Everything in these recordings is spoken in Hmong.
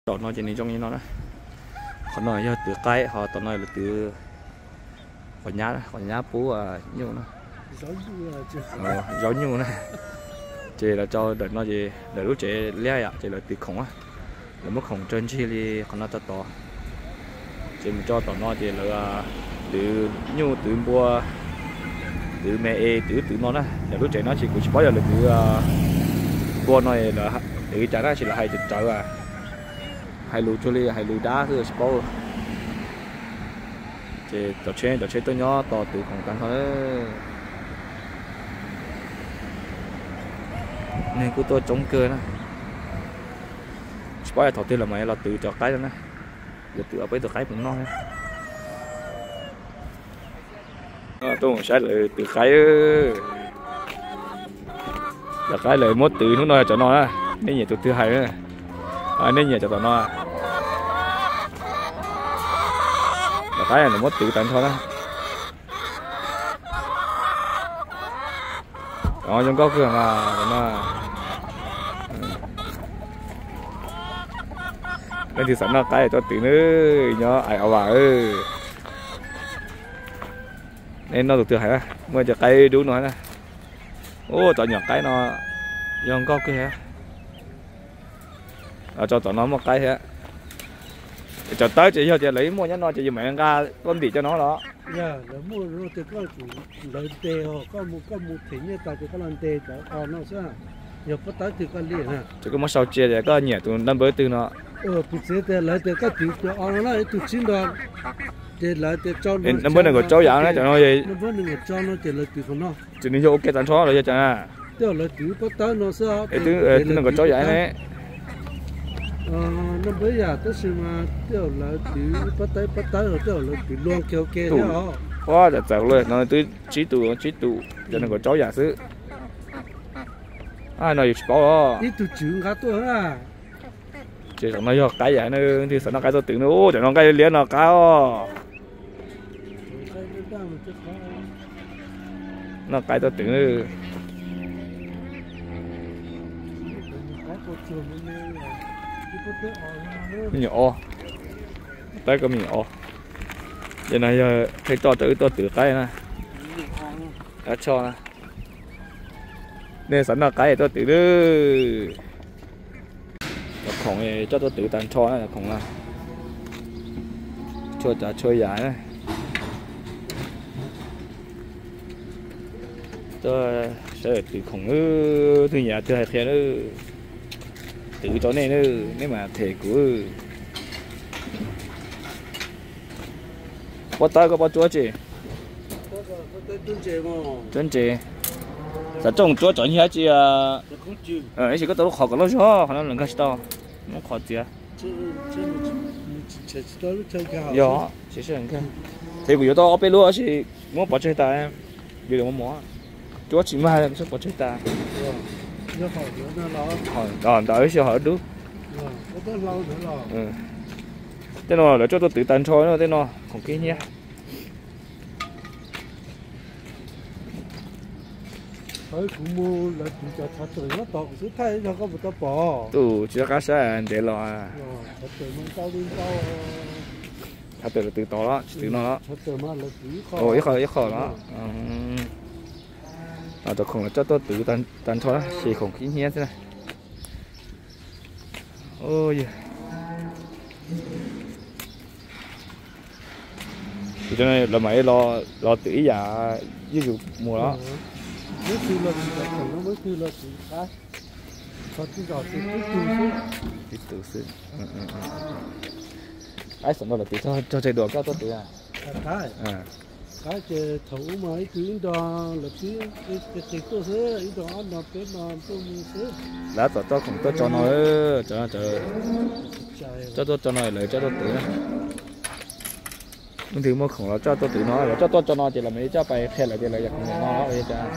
Tom no ces nws zoo li no na. Qhov no yog twv qaib, ho tom no lawv twv qos nyab, qos nyab pub nyuj na, zaub nyuj na. Ces lawv tso ntawm no ces lawv lub tsev liab yom, ces lawv twv khoom, lawv muab khoom rau ntsig li qhov no tso tod. Ces mus tso tom no ces lawv twv nyuj twv npua, twv me es twv twv no na. Lawv lub tsev no ces kuv tsis paub yog lawv twv npua no lawv twv cas na, tab sis lawv hais rawv rawv, hais lus cuag li hais lus dab xwb tsis paub. Ces cov tsheb, cov tsheb tuaj nyob tos twv khoom tag nrho. Neeg kuj tuaj coob kawg na. Tsis paub yog thaum twg lawv mam los twv cov qaib no na. Yuav twv peb tus qaib mus noj. Tuaj mus saib lawv twv qaib. Cov qaib lawv muab twv hnub no yog cov no na. Nej nyiam tus twg hais na. Nej nyiam cov tom no. Cov qaib lawv muab twv tag nrho na. Cov zoo nkauj kawg mas. Leej twg xav noj qaib tuaj twv nawb, nyob Ais Os Vas. Nej noj tus twg hais, muaj cov qaib dub no na. Ub, cov nyuam qaib no zoo nkauj kawg. Tso tom no muaj qaib thiab. Cov tawb ces yog tias lawv muaj nyob no ces yus mam nqa tuaj ntim cov no los. Lawv muaj no ces koj, lawv ntes, koj mus, koj mus them nyiaj tas ces koj los ntes cov os no xwb. Yog pob tawb twg koj li na, ces koj muab sau cia tias koj nyiam tus naj npawb twg no. Piv txwv tias lawv tias koj twv cov os no na, ib tug tsib nrog, ces lawv tias tso naj npawb nees nkaum rau yam na, cov no naj npawb nees nkaum rau no ces lawv twv qhov no. Ces nws yog ua ke tag nrho los yog cas na? Tej zaum lawv twv pob tawb no xwb. Twb nees nkaum rau yam ne. Naj npawb yam tab sis mas tej zaum lawv twv pob tawb, pob tawb los tej zaum lawv twv luag kiag ua ke thiab os. Ua cas txawm los no twb tsib tus, tsib tus, cov nees nkaum rau yam xwb. No yus tsis paub os. Ib tug tswv nqa tuaj. Ces cov no yog qaib yam na, leej twg xav noj qaib tuaj twv na. Ub, cov no nqaij liab no qab os. Noj qaib tuaj twv. Me nyuam os, tab koj me nyuam os. Ces no yog qheb roj rau wb tuaj twv qaib na. Qab tshoj na. Nej xav noj qaib tuaj twv na. Cov khoom coj tuaj twv tag nrho na, cov khoom na. Tshua tsav tshua yam na. Tuaj saib twv khoom, twg nyiam twg hais qhia na. Twv rau nej na, nej mam them kuv. Pob tawb koj paub tsuab tsi? Tsuab ntses. Xav rooj tsuab tso nyiaj tsi? Ib sim koj tau lub qhov kom loj zog, qhov no lawv nkag tsis tau, muab qhov txiav. Yog, tsis, them kuv yuav tau ob peb lub tab sis muab pov tseg tas, yuav muab mov, tsuab tsis mag pov tseg tas. Ntawd ib si hov dub. Tej no lawv coj tuaj twv tag nrho tej no, khoom khib hnyiab. Tus tsis qab saib ntev los. Thaum twg lawv twv tod los tsis twv no los. Ib qho ib qho los. Cov khoom los coj tuaj twv tag nrho, ces khoom khib hnyiab xwb na. Lawv mam los twv ib yam yuj yus mus los. Ib tug xwb. Qaib xav no lawv twv txog tseg dua koj tuaj twv. Qaib ces thaum ub mas ib tug ib nrog lawv twb qis tuaj xwb, ib nrog ob nrog peb nrog tuaj mus xwb. Lawv txawm txoj khoom tuaj tso no, coj tuaj tso no lawv coj tuaj twv na. Leej twg muaj khoom los coj tuaj twv no, lawv coj tuaj tso no ces lawv mam li coj pais qhia lawv tias lawv yog khoom no los ua cas.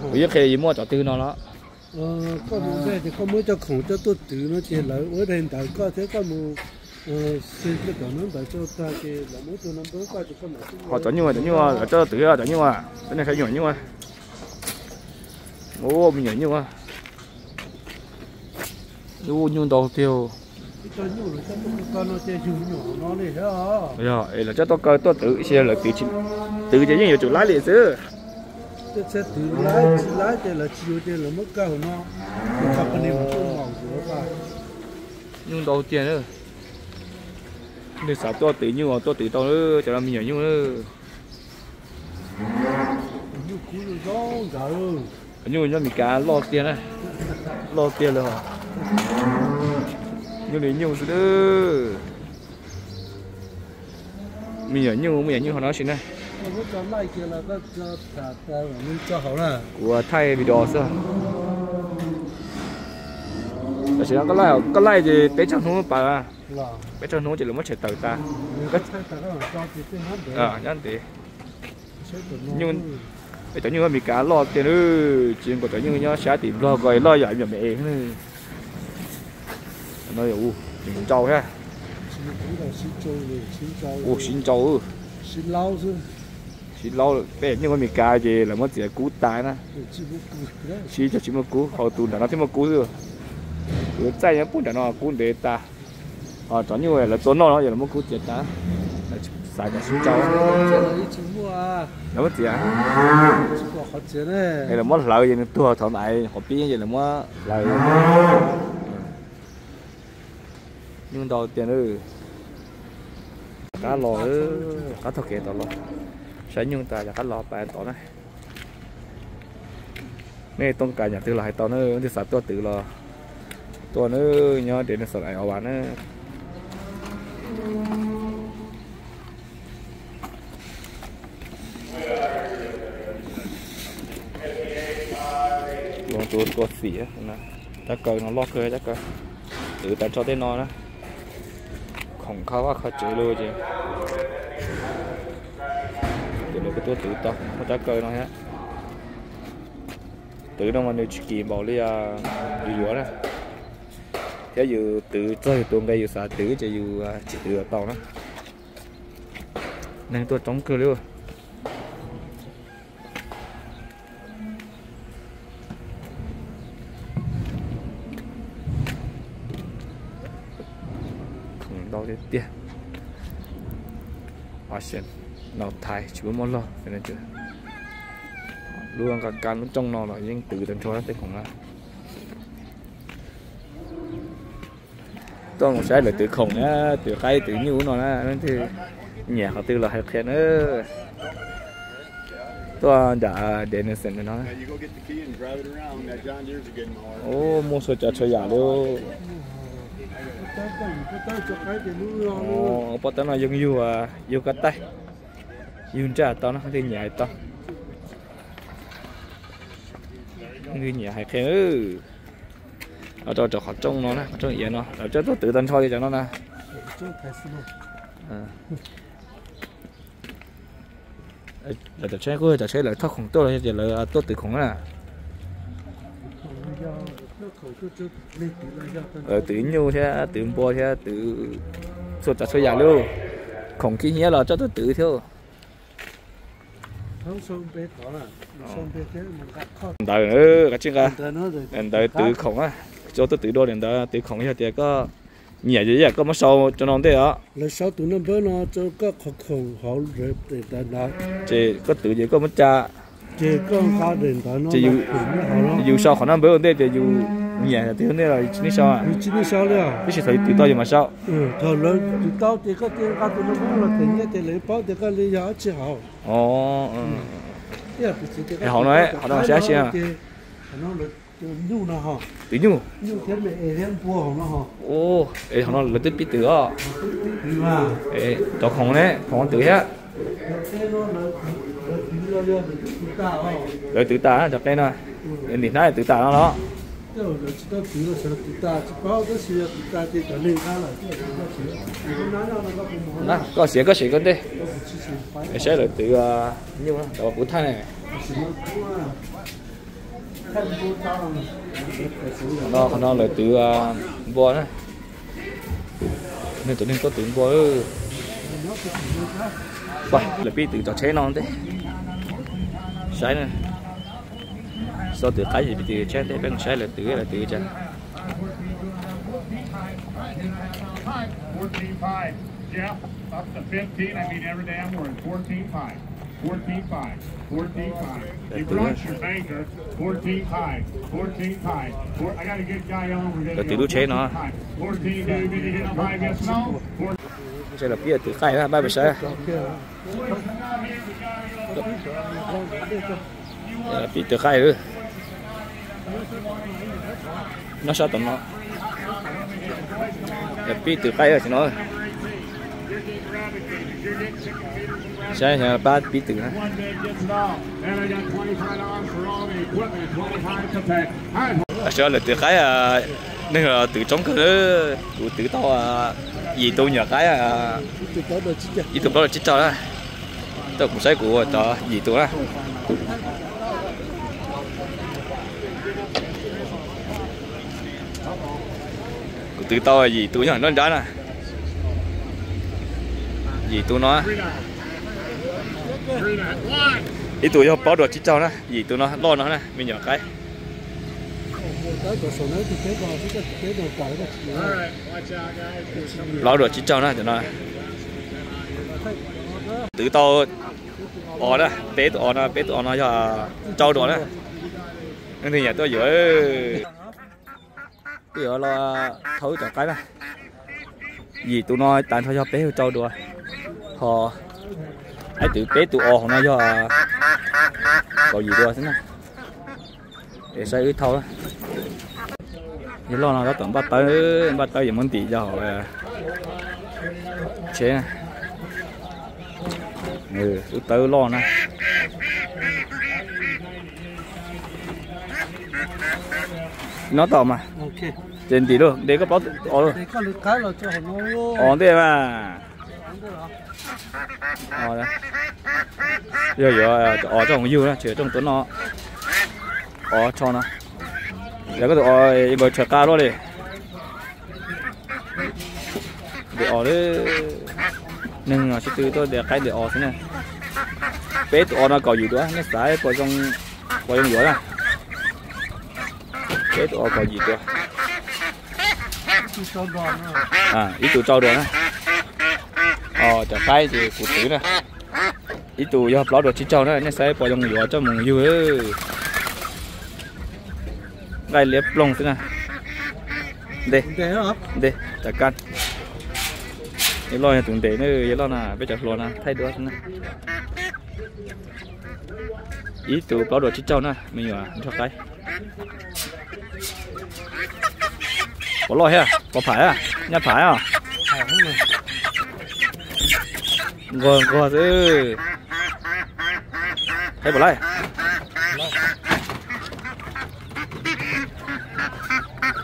Kuv yeej qhia yus muaj cov twg no los. Koj mus ntej ces koj muab cov khoom coj tuaj twv no ces lawv ua daim ntawv koj thiab koj mus xwb cov no ntawd rau tag ces lawv muab tus no npawb koj ces koj mam. Ho cov nyuj, cov nyuj lawv coj tuaj twv, cov nyuj, peb nej saib nyuam nyuj. Ua me nyuam nyuj. Ub, nyuj ntau tiag. Yog es lawv coj tuaj kaw tuaj twv, ib si lawv twv ces yeej yuav tsum laib li xwb. Nyuj ntau tiag. Nws xav tuaj twv nyuj, tuaj twv tau cov no me nyuam nyuj. Cov nyuj nyob Meskas loj tiag na, loj tiag lawm. Nyuj li nyuj xwb. Me nyuam nyuj, me nyuam nyuj ho no si na. Kuv thaij video xwb. Tam sim no koj laij ces peb caug hnub pas, peb caug hnub ces lawv muab tshem tawm tas. Nyob ntev. Cov nyuj Meskas loj tiag, tsis nkaus cov nyuj nyob sab tim Nplog ko loj yam me me es. Ntau thiab. Ua siv ntsau. Siv laub, peb nyuj Meskas ces lawv muab txiav kub tas na. Siv cov tsis muaj kub, hos tus nram no thiaj muaj kub xwb. Tus txaij nyob puag nram no kub ntev tas. Ho cov nyuj lawv tua noj no yog lawv muab kub txiav tas, lawv xav kom siv ntsau. Lawv muab txiav, lawv muab hlawv ces nws tuag thaum ntawd, qhov pib ces lawv muab hlawv. Nyuj ntau tiag. Rov qab los, rov qab taug kev tom los, saib nyuj tas rov qab los pas tod na. Nej tooj kas nyam twg los hais tau na, nej xav tuaj twv los tuaj na, nyob Denison, Iowa na. Tus tua xim, cov kaw no loj kawg, cov kaw twv tag nrho tej no na. Khoom kho vaj kho tsev lawm ces, ces lawv kuj tuaj twv tau muaj cov kaw no thiab. Twv no mas nws tsis kim npaum li yus yuav na, thiab yus twv txog yus tus nqe yus xav twv ces yus tsis twv tau na. Neeg tuaj coob kawg li. Khoom ntau tiag tiag. Auction, no thaiv tsis muaj log, lub nqa kab lub rooj no los yeej twv tag nrho tej khoom na. Tuaj mus saib lawv twv khoom na, twv qaib twv nyuj no na, leej twg nyiam qhov twg los hais qhia na. Tuaj nram Denison no. Muaj txhua tsav txhua yam li. Pob tawb no yeej yug, yug kab taij, yug ntsaj tau na, leej twg nyiam hais tau. Leej twg nyiam hais qhia. Los rau cov qhov rooj no na, qhov rooj iav no lawv coj tuaj twv tag nrho li cov no na. Lawv cov tsheb kuj yog cov tsheb lawv thauj khoom tuaj los yog tias lawv tuaj twv khoom na. Lawv twv nyuj thiab twv npua thiab twv txhua tsav txhua yam li. Khoom khib nyiab los coj tuaj twv thiab. Ntawd, qab tsij nqa ntawd twv khoom na, tsis tau tuaj twv dua li ntawd, twv khoom yog tias koj nyiam ces koj muab sau rau no ntej os. Lawv sau tus number no rau koj qhov khoom hauv daim ntawv ntawd. Ces koj twv ces koj muab tsa. Ces koj nqa daim ntawv no, ces yus sau qhov number ua ntej tias yus nyiam twg ua ntej los yus tsis nej sau. Yus tsis nej sau li os. Tab sis thaum yus twv tau yus mam sau. Thaum lawv twv tau ces koj cia nqa tus number los them nyiaj ces lawv paub tias koj li yog dab tsi hauv. Hauv no, hauv no saib si. Twv nyuj. Thiab me es thiab npua hauv no. Es hauv no lawv twb pib twv os. Cov khoom ne, khoom twv thiab. Lawv twv tas cov qe no. Nim hnab twv tas no los. Koj siav koj siav koj ntej. Saib lawv twv nyuj no, kuv thaij ne. Qhov no lawv twv npua na. Neeg tuaj twv npua. Lawv pib twv cov tsheb no ntej. Saib na. Xav twv qaib ces pib twv tsheb ntej, peb mus saib lawv twv, lawv twv cas. Fourteen five. Jeff, up to fifteen. I mean, every day I'm worried. Fourteen five. Fourteen five. Fourteen five. You brought your banker. Fourteen five. Fourteen five. Four, I got a good guy on. We're gonna go fourteen five. Fourteen, dude, did you get a five? Yes, no? Four- Lawv pib twv qaij na, pab peb saib. Pib twv qaij. Nyob sab tom no. Pib twv qaij tam sim no. Saib pab pib twv na. Tam sim no lawv twv qaib, neeg los twv tsoob kawg. Kuv twv tau yim tus me nyuam qaib, ib tug plaub dua tsib caug na. Tau kuv saib kuv cov yim tus na. Kuv twv tau yim tus yog nrab nrab na. Yim tus no, ib tus yog plaub dua tsib caug na, yim tus no loj no na, me nyuam qaib. Plaub dua tsib caug na cov no. Twv tau os na, peb tus os no, peb tus os no yog rau dua na. Leej twg nyiam tuaj yuav, tuaj yuav los thauj wb cov qaib na. Yim tus no tag nrho yog peb caug rau dua, ho ib tus peb tus os hauv no yog kaum yim dua xwb na. Es saib wb thauj. Yawg loj no tab tom npaj tawb, npaj tawb yuav muab ntim rau hauv tsheb. Lub tawb loj na. Nyob tau mas. Ces ntim lauj, ntes koj plaub os lauj. Os ntej mas. Yog yuav cov os coj mus yug na, tsis yog coj mus tua noj. Os tsho no, yog koj tus os npawg tshaws qa luaj li. Ntes os, neeg sib tw tuaj ntes qaib ntes os xwb na. Peb tus os no kaum yim dua, nej xav puas zoo yuav na. Peb tus os kaum yim dua. Ib tus rau dua na. Cov qaib ces kuv twv na. Ib tus yog plaub dua tsib caug na, nej saib puas zoo yuav coj mus yug. Nqaij liab ploog xwb na. Ntes, ntes, cas kaj. Yawg loj yog tus ntes na, yawg loj na, peb cov hluas no thaij duab xwb na. Ib tus plaub dua tsib caug na, me nyuam ntsuag qaib. Puas loj thiab, puas pham a, nyaj pham os. Nquag nquag xwb. Thaij puas laij?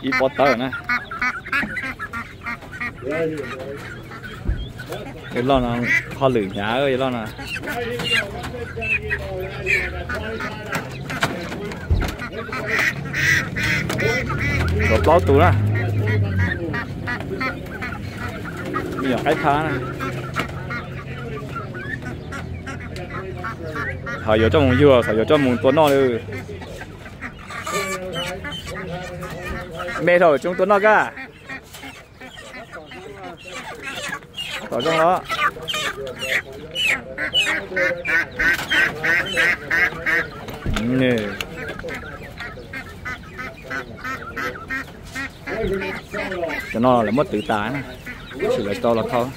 Ib pob tawb na. Yawg loj no, hauj lwm hnyav yawg loj no. Tau plaub tus na. Me nyuam qaib phab na. Xav yuav coj mus yug, xav yuav coj mus tua noj li. Me dhau tsoom tua noj kab. Tom zoo los. Cov no lawv muab twv tas na, tab sis lawv tau los thauj.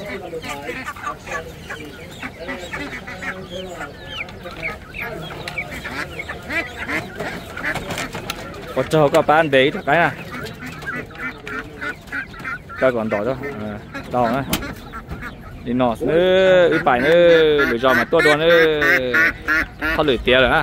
Ua tsaug koj pab ntes ib rab qaib na. Koj kom ntom tau na. Li no xwb, wb pais nawb, lwm zaus mas tuaj dua nawb. Hauj lwm tiav lawm na.